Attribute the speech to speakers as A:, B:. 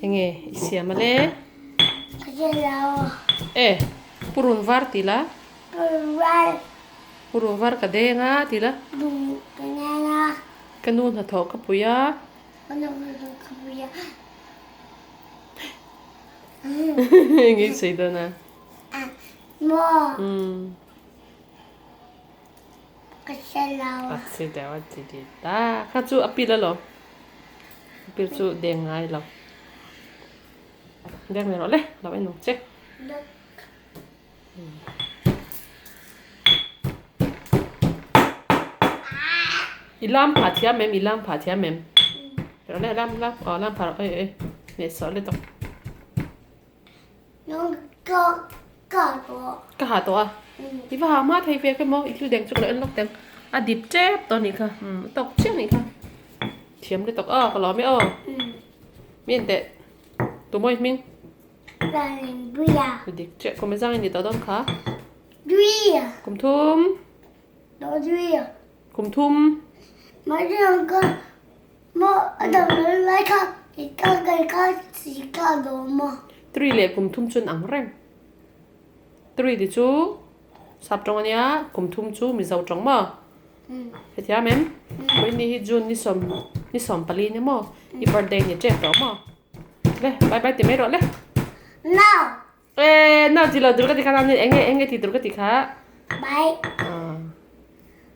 A: Enge i siam a le? E, purun var ti la. Purun var ka deng a ti la. Ka nu hnathawh ka pui a. Enge i sawi dawn a? Umm. A chhe deuh a ti ti ta. Kha chu a pil alawm. A pil chu deng ngai lo. Deng leh rawh le, lo en ang che. I lam phah thiam em? I lam phah thiam em? Rawh le, lam lam, aw lam phah rawh, oi oi, hnehsawh le tawh. Ka ha tawh a, i va ha hma thei ve ka maw, i thil deng chu ka lo en lawk teng, a dip tep tawh a nih kha, umm a tawk chiah a nih kha, thiam lutuk aw ka lawm e aw, mi en teh tu maw i hming? Dik chiah kum ezang i ni tawh dawn kha? Kum thum. Kum thum. Three leh kum thum chuan ang reng. Three ti chu sap tawng a nia, kum thum chu Mizo tawng maw? Hetiang em? Vawiin hi June ni sawm ni sawm pali nia maw? I birthday ni tep tawh maw? Le bye bye ti mai rawh le.
B: No.
A: E no ti lo tur ka ti kha eng nge eng nge ti tur ka ti kha?
B: Bye.
A: Aw.